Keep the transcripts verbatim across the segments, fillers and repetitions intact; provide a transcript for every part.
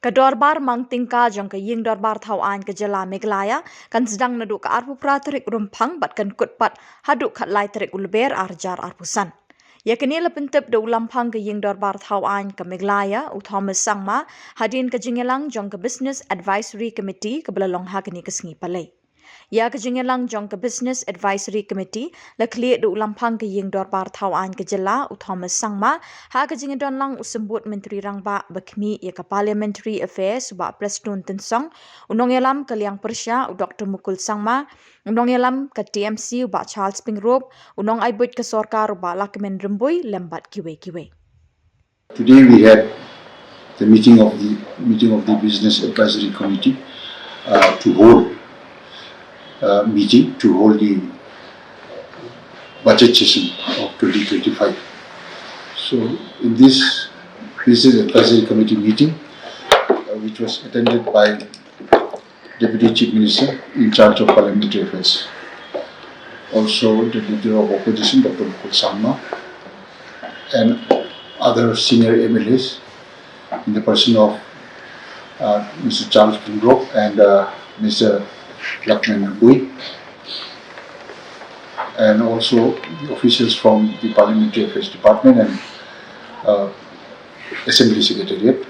Ka dorbar mang tyngka jong ka Ïing Dorbar Thaw Aiñ ka Jylla Meghalaya kan sdang naduh ka arphew phra tarik Rymphang bad kan kut pat haduh khatlai tarik u Lber arhajar arphew san. Ïa kane la pyntip da u Lamphang ka Ïing Dorbar Thaw Aiñ ka Meghalaya, u Thomas Sangma, hadien ka jingïalang jong ka Business Advisory Committee kaba la long ha kane ka sngi Palei. Ïa ka jingïalang jong ka Business Advisory Committee la khlieh da u Lamphang ka Ïing Dorbar Thaw Aiñ ka Jylla, u Thomas Sangma, ha ka jingïadonlang u Symbud Myntri Rangbah ba khmih ïa ka Parliamentary Affairs, u Bah Prestone Tynsong, u nongïalam ka liang pyrshah, u Doktor Mukul Sangma, u nongïalam ka T M C, u Bah Charles Pyngrope, u nongai buit ka sorkar, u Bah Lahkmen Rymbui, lem bad kiwei kiwei. Today we had the meeting of the meeting of the Business Advisory Committee uh, to hold uh, meeting to hold the budget session of twenty twenty-five. So in this Business Advisory Committee meeting, uh, which was attended by Deputy Chief Minister in charge of Parliamentary Affairs, also the Leader of Opposition, Doctor Mukul Sangma, and other senior M L As in the person of uh, Mister Charles Pyngrope and uh, Mister Lahkmen Rymbui, and also the officials from the Parliamentary Affairs Department and uh, Assembly Secretariat.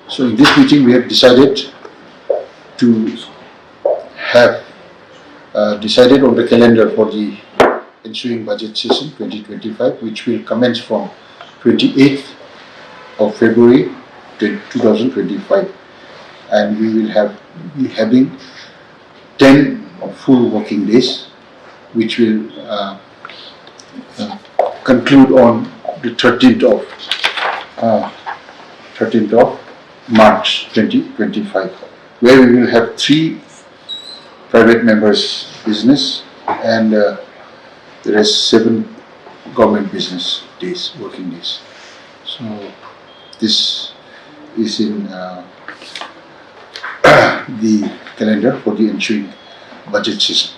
So in this meeting, we have decided to have uh, decided on the calendar for the ensuing budget session twenty twenty-five, which will commence from twenty-eighth of February two thousand twenty-five, and we will have be having ten full working days, which will uh, uh, conclude on the thirteenth of uh, thirteenth of March twenty twenty-five, where we will have three private members' business and uh, the rest seven government business days, working days. So this is in uh, the calendar for the ensuing budget session.